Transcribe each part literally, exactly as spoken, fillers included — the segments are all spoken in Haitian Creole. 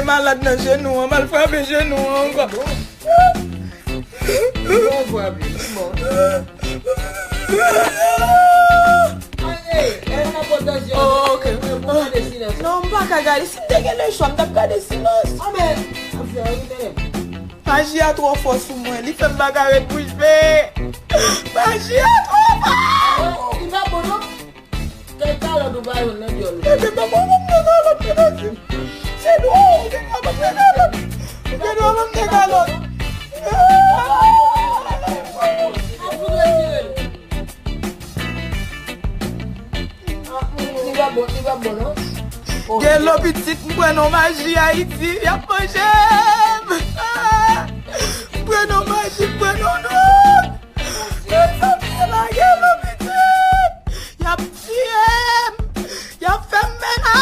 Malad nan jenou an, m al frape jenou an ankò. Bon, frape, bon. Ay, ay, ay, nan pòtansyon. Oh, ok. Mwen, mwen, mwen gade silans. Non, m pa ka gade. Si m te gen lechwa, m t ap gade silans. Ah, men, ap fè, wi, tande. Maji a twò fò sou mwen. Li fè m pa ka ret bouch be. Maji a twò fò. Li pa bon, non. Kèk kalòt ou pa jwenn nan dyòl ou. Ebyen, ban mwen, ban mwen kalòt, mesye. Se dwa ou gen dwa ban mwen kalòt. Ou gen dwa ban mwen kalòt. Ap fout retire l. Li pa bon, li pa bon, non. Gen lo pitit, m pran non maji Ayiti, y ap manje m. M pran non maji, m pran non dwòg. Mezanmi, lage m, pitit! Y ap tiye m! Y ap fè m mennaj!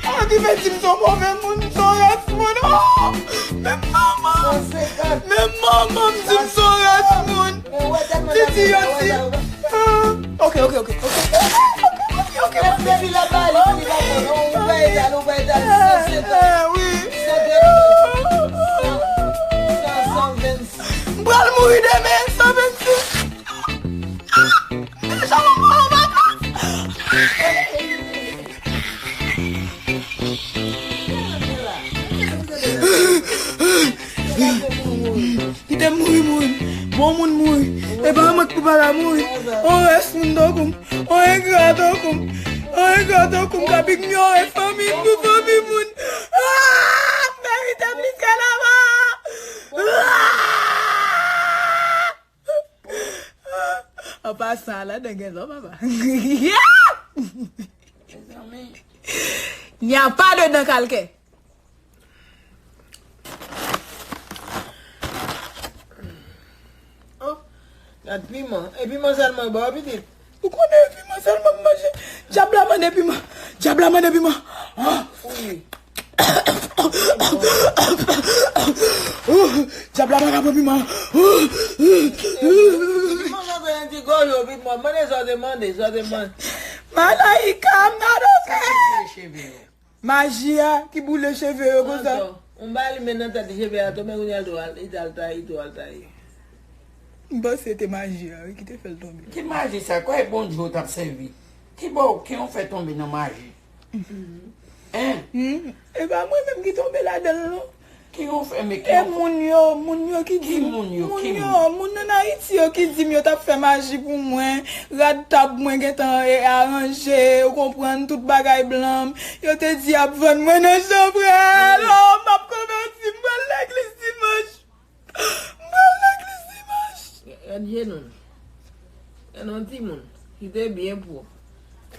An ki fè di m se yon move moun, m se yon rès moun. Oh! Menm manman! Menm manman m di m se yon rès moun. Titi yo di. Ah, ok, ok, ok, ok. Ok, ok, ok. Depi la bali, li pa bon, non, ou pa egal, ou pa egal, san senkant. Eh, wi. San trannde, san, san, san vennsis. M pral mouri demen, san vennsis. Ah, deja mwen pa an vakans. Kite m mouri, mouri. Bon moun mouri. E pa mwen ki pou pa ka mouri. On rès moun tankou m. On engra tankou m. On engra tankou m k ap inyore fanmi m pou fanmi moun. Ah! M merite plis ke lanmò. Ah! An pasan, ladan gen zò, papa. Mezanmi. N'y a pas de dents calcaires. Oh, gad piman. E piman sèlman yo ba w, pitit. Ou konnen e piman sèlman m manje. Dyab la mande piman. Dyab la mande piman. Ah. Wi. Dyab la pa ka pran piman. Piman sa fè yon ti goyo, piman. Mande sa w te mande, sa w te mande. Malayika, m nan doke. Sa ki fè cheve yo? Maji a ki boule cheve yo konsa. Antò, on ba li men nan tèt cheve a tonbe, kounye a l tou al, li t al taye, li tou al taye. M panse se te maji a, wi, ki te fè l tonbe. Ki maji sa? Kwè bon Dye w t ap sèvi. Ki bò w, ki w fè tonbe nan maji? Hein? Hmm, e pa mwen menm ki tonbe ladan l, non. Ki w fè, men ki... E moun yo, moun yo ki di m, moun yo, moun nan Ayiti yo ki di m yo t ap fè maji pou mwen, rad tab mwen gentan e, aranje, ou konprann, tout bagay blan. Yo te di y ap vann mwen nan chanbrèl. Oh, m ap konvèti, m pral legliz dimanch. M pral legliz dimanch. Gad jenou l. Gad yon timoun ki te byen pwòp.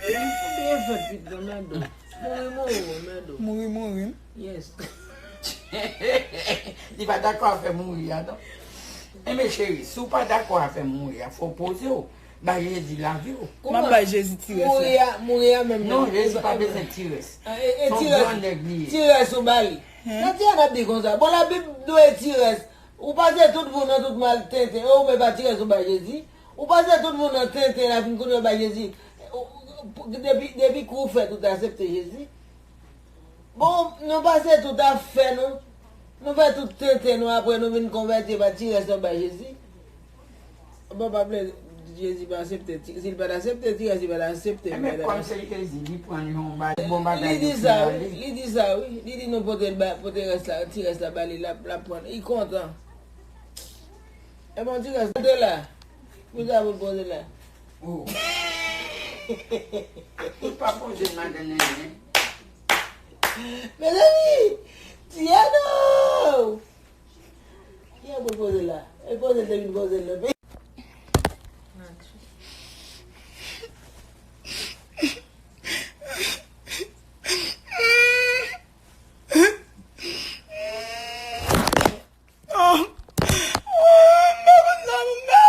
Byen fèt, pitit, anmède w. Mouri, mouri, anmède w. Mouri, mouri. Yes. Li pa dakò a fè mouri a, non. Enben, cheri, si w pa dakò a fè mouri a, fò w poze w. Bay Jezi lavi w. M ap bay Jezi ti rès la. Mouri a, mouri a menm. Non, Jezi pa bezwen ti rès. Ah, e, e ti rès, ti rès ou ba li. Nan ti an ap di konsa. Bon, Labib dwe ti rès. Ou pase tout vi w nan tout mal tenten. E ou menm pa ti rès ou bay Jezi. Ou pase tout vi w nan tenten, la fin kounye w bay Jezi. Ou, ou, depi, depi kou w fèt, ou te aksepte Jezi. Bon, nou pase tout afè nou. Nou fè tout tenten nou, apre nou vin konvèti, epa ti rès nou bay Jezi. Bon, pa vle, Jezi pa aksepte ti, si l pa t aksepte ti rès, li pa t aksepte. Enben, kòm se Jezi, li pran yon ba-, bon bagay li di sa, wi, li di sa, wi. Li di nou pote l ba, pote rès la, ti rès la ba li, l ap, l ap pran. Li kontan. E bon, ti rès pote la. Pou sa pou poze la. Oh. Ou pa poze l madanm nenyen. Mezanmi, Tiano! Ki a pou poze la? E poze l te vin poze l nan peyi. Oh. Oh, m pa konn sa pou m fè.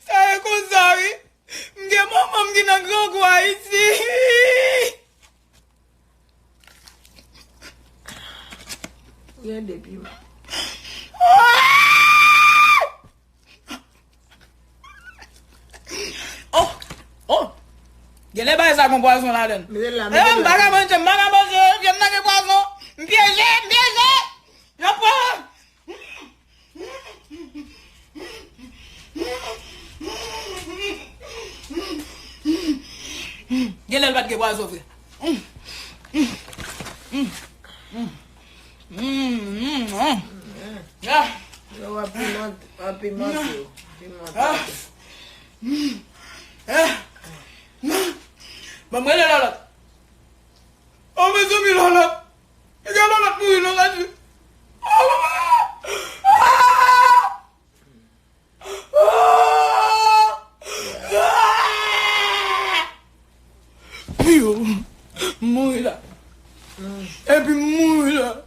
Sa ye konsa, wi. M gen manman m ki nan Grangou, Ayiti. Gen de piman. Ah! Genlè bagay sa gon pwazon ladan l. Mete l la, e, mete l m la. Pa ka manje, m pa ka manje, vyann nan gen pwazon. M pyeje, m pyeje. Yo pran. Genlè l pa t gen pwazon vre. Yo w ap pimante, w ap pimante yo. Pimante yo. Ban m rele Lòlòt. O mezanmi, Lòlòt. Piga Lòlòt mouri non, Radjou. Piyo, m mouri la. Epi m mouri la.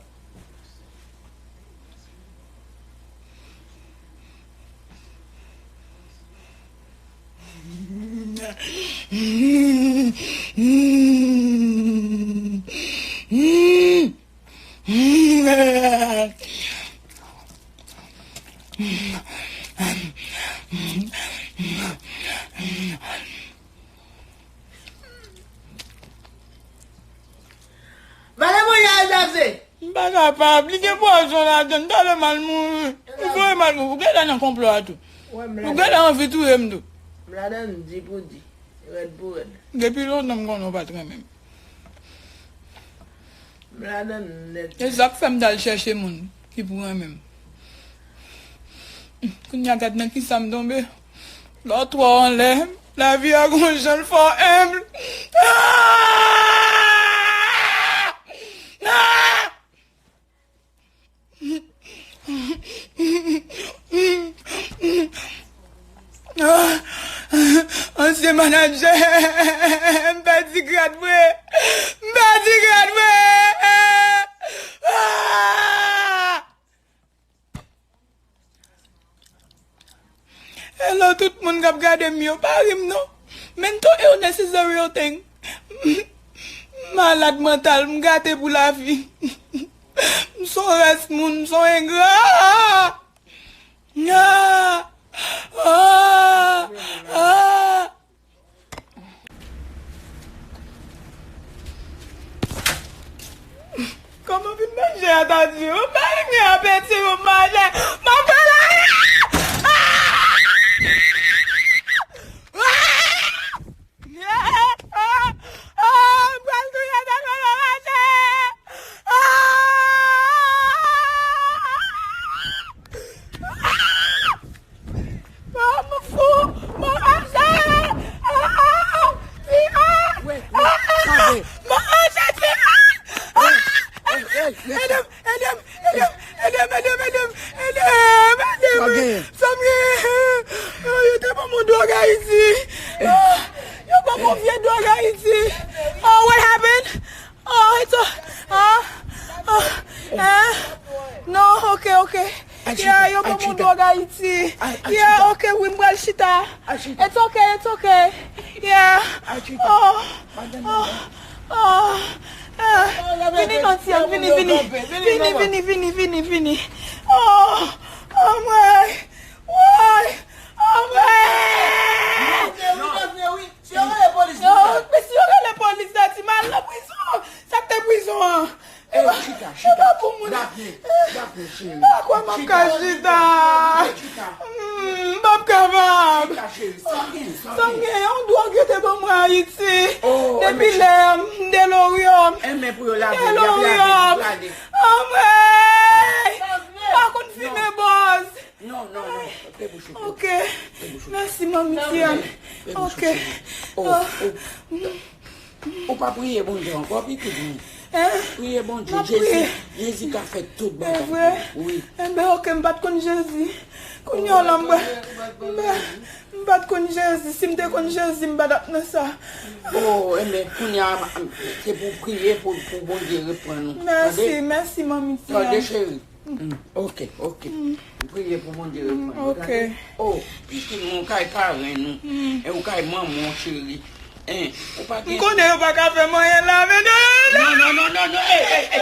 Mande moun ya Jase. M pa kapab. Li gen pwazon ladan l. Talè m al mouri. M vle m al mouri. Ou genlè nan konplo a tou. Ou genlè anvi touye m tou. M ladan l di pou di. Rèd pou rèd. Depi lontan m konnen w pa t renmen m. M ladan l nèt. E sa k fè m t al chèche moun ki pou renmen m. Kounye a gad nan kisa m tonbe. Lè w twò anlè, lavi a gon jan l fè w enb. Ah! Ah! Ansyen manadjè, m pèdi grad mwen. M pèdi grad mwen. Ah! Hello tout moun k ap gade m yo, pa ri m non. Mental illness is a real thing. M malad mantal, m gate pou lavi. M son rès moun, m son engra. Ah! Ah! Ah! Kòman vin manje a ta di ou? Mari mwen apeti ou manje. Mwen fè la. Ah! Ah! Ah! Mwen pral touye tèlman mwen manje. Ah! Ah! Mwen fou! Mwen raje! Ah! Tiran! Mwen raje, Tiran! Ah! Ede m! Ede m! Ede m! Ede m! Ede m! Ede m! Ede m! Ede m! Sa m gen? Yo te ban m yon dwòg Ayiti. Yo ban m yon vye dwòg Ayiti. Oh, what happened? Oh, it's a, ah, ah, eh. No, okay, okay. Yeah, yo ban m yon dwòg Ayiti. Yeah, okay, wi, m pral chita. It's okay, it's okay. Yeah. Oh, oh, oh, ah. Vini non, ti an, vini, vini. Vini, vini, vini, vini, vini. Oh, oh, mwen. Woy! Oh, mwen! Si yo rele polis, non. Men si yo rele polis la, ti m al nan prizon. Sa k te prizon an? Ey, chita, chita. Chita pou moun. Dafne, Dafne, cheri. Pa kwè m ap ka chita. Chita. Mm, m p ap kapab. Chita, cheri. Sa m gen, sa m gen. Sa m gen, yon dwòg yo te ban mwen Ayiti. Oh, depi lè m deloryon. Enben pou yo lave, y ap lave, y ap lave. Anmwey! M pa konn fimen bòz. Non, non, non. Fè bouch ou. Ok. Fè bouch ou. Mèsi, manmi Tian. Fè bouch ou, cheri. Oh, oh. Ou pa priye Bondye ankò, pitit mwen. Hein? Priye Bondye. M ap priye. Jezi, Jezi ka fè tout bagay. Se vre? Wi. Enben, ok, m pa t konn Jezi. Kounye a la, m pa, m pa, m pa t konn Jezi. Si m te konn Jezi, m pa t ap nan sa. Oh, enben, kounye a, se pou w priye pou, pou Bondye reprann ou. Mèsi, tande? Mèsi, manmi Tian. Tande, cheri. Mm, ok, ok. Priye pou Bondye reprann ou, tande? Oh, pitit mwen, ou kay parenn ou. E ou kay manman w, cheri. Hein, ou pa gen... M konnen yo pa ka fè m anyen la, men non, non, non. Non, non, non, non, non. Ey, ey, ey.